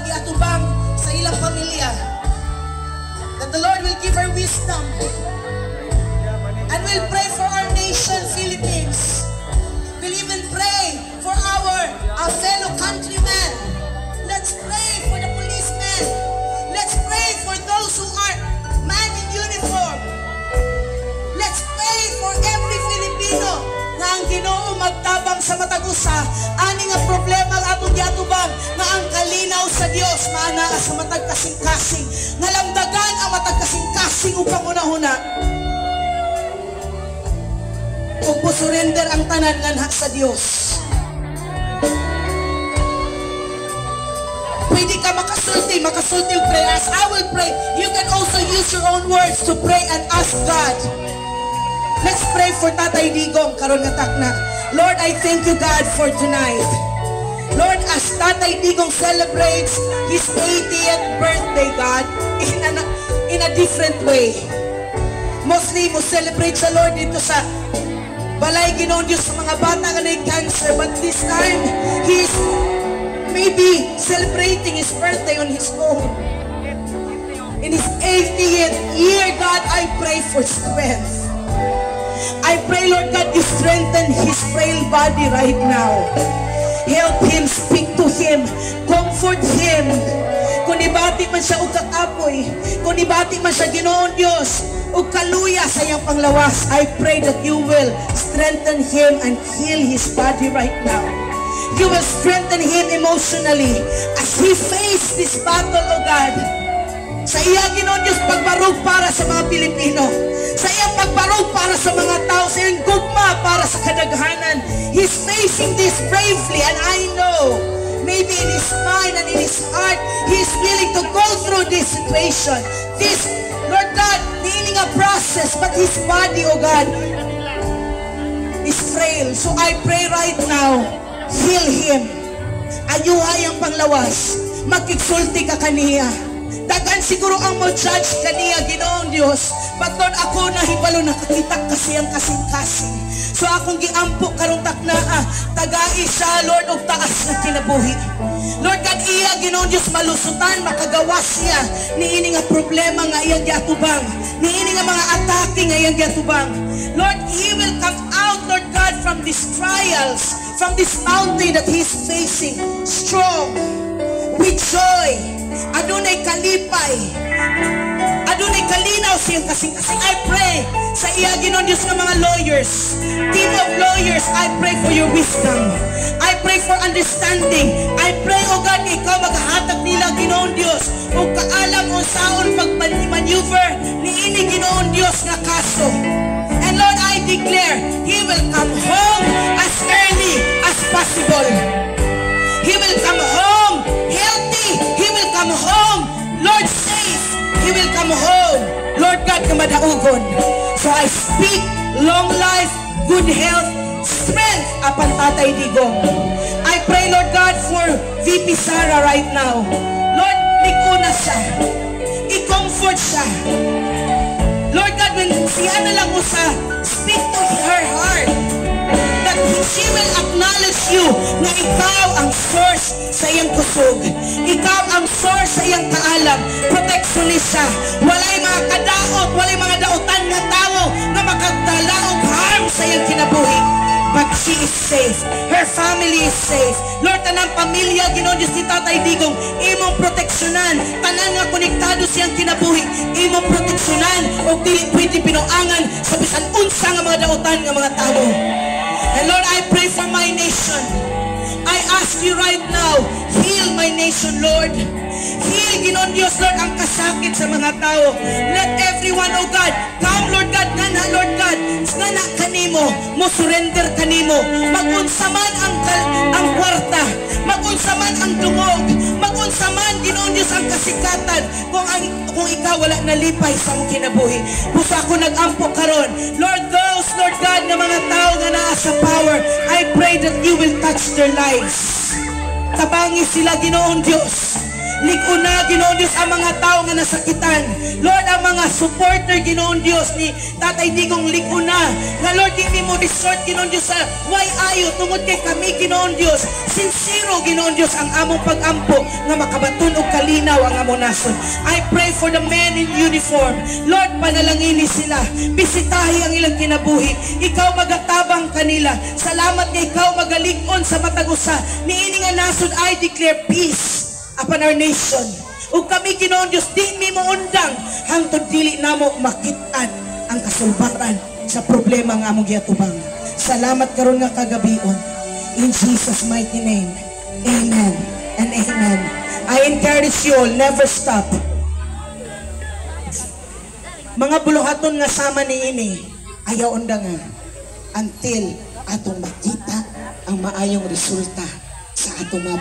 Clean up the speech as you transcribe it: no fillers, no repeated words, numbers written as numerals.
giatubang sa ilang pamilya. That the Lord will give her wisdom. And we'll pray for our nation, Philippines. We'll even pray for our fellow countrymen. Let's pray for the policemen. Let's pray for those who are man in uniform. Let's pray for every Filipino nga ang Ginoo magtabang sa matag usa ani nga problema ang atong giatubang, nga ang kalinaw sa Dios maanaa sa matag kasing-kasing, nga lamdagan ang matag kasing-kasing ug panghunahuna ug mo-surrender ang tanan nganha sa Dios. Pwede ka makasulti, makasulti og pray. As I will pray, you can also use your own words to pray and ask God. Let's pray for Tatay Digong karon nga takna. Lord, I thank you, God, for tonight. Lord, as Tatay Digong celebrates his 80th birthday, God, in a different way. Mostly, mo celebrate sa Lord dito sa balay, Ginoong Diyos, sa mga bata nga may cancer. But this time, he's maybe celebrating his birthday on his own. In his 80th year, God, I pray for strength. I pray, Lord God, you strengthen his frail body right now. Help him, speak to him, comfort him. Kung ibati man siya og kakapoy, kung ibati man siya, Ginoong Diyos, og kaluya sa iyang panglawas, I pray that you will strengthen him and heal his body right now. You will strengthen him emotionally as he face this battle, O God. Sa iya, Ginoong Diyos, pagbarog para sa mga Pilipino. Sa iyang pagbarog para sa mga tao, sa iyang gugma para sa kadaghanan. He's facing this bravely, and I know maybe in his mind and in his heart, he's willing to go through this situation. This, Lord God, niini nga process, but his body, oh God, is frail. So I pray right now, heal him. Ayuha iyang panglawas. Makigsulti ka kaniya. Daghan siguro ang mo judge kaniya, Ginoong Dios. But Lord, ako nahibalo nakakita kasi ang kasing-kasing. So akong giampo karong taknaa, tagai siya, Lord, og taas na kinabuhi. Lord God, iya, Ginoong Dios, malusutan, makagawas siya niini nga problema nga iyang giatubang. Niini nga mga atake nga iyang giatubang. Lord, he will come out, Lord God, from these trials, from this mountain that he's facing, strong, with joy. Adunay kalipay. Adunay kalinaw siyang kasing-kasing. I pray sa iya, Ginoong Diyos, nga mga lawyers, team of lawyers, I pray for your wisdom. I pray for understanding. I pray, O God, ikaw maghatag nila, Ginoong Diyos, og kaalam unsaon pag-maneuver niini, Ginoong Diyos, nga kaso. And Lord, I declare, he will come home as early as possible. He will come home healthy. He will come home, Lord, safe. He will come home, Lord God, nga madaugon. So I speak long life, good health, strength upon Tatay Digong. I pray, Lord God, for VP Sara right now. Lord, lig-ona siya. I-comfort siya. Lord God, when siya na lang usa, speak to her heart that she will acknowledge you na ikaw ang source sa iyang kusog. Ikaw ang source sa iyang kaalam. Protection ni siya. Walay mga kadaot, walay mga dautan nga tao nga makagdala og harm sa iyang kinabuhi. But she is safe. Her family is safe. Lord, tanang pamilya, Ginoong Diyos, ni Tatay Digong, imong proteksyonan. Tanan nga konektado siyang kinabuhi, imong proteksyonan. O dili pwede binuangan sa bisan unsa nga mga dautan nga mga tao. And Lord, I pray for my nation. I ask you right now, heal my nation, Lord. Heal, Ginoong Diyos, Lord, ang kasakit sa mga tao. Let everyone, oh God, come, Lord God, nga Lord God, nga kanimo, mo surrender kanimo. Magunsa man ang kwarta, magunsa man ang dungog, magunsa man, Ginoong Diyos, ang kasikatan, kung ikaw wala nalipay sa mong kinabuhi. Busa ako nag-ampo karon. Lord, those, Lord God, nga mga tao nga naa sa power, I pray that you will touch their lives. Tabangi sila, Ginoong Diyos. Lig-una, Ginoong Dios, ang mga tao nga nasakitan. Lord, ang mga supporter, Ginoong Dios, ni Tatay Digong, lig-una. Nga Lord, di mo resort, Ginoong Dios, sa way ayo tungod kay kami, Ginoong Dios, sincero, Ginoong Dios, ang among pag-ampo nga makabaton og kalinaw ang among nasod. I pray for the men in uniform. Lord, panalangini sila. Bisitahi ang ilang kinabuhi. Ikaw magatabang kanila. Salamat nga ikaw magalig-on sa matag usa. Niini nga nasod, I declare peace upon our nation. Ug kami, Ginoong Dios, di mi moundang hangtod dili namo makit-an ang kasulbaran sa problema nga among giatubang. Salamat karon nga kagabion. In Jesus' mighty name. Amen and amen. I encourage you all, never stop. Mga buluhaton nga sama ni ini, ayaw undangan until atong makita ang maayong resulta sa atong mga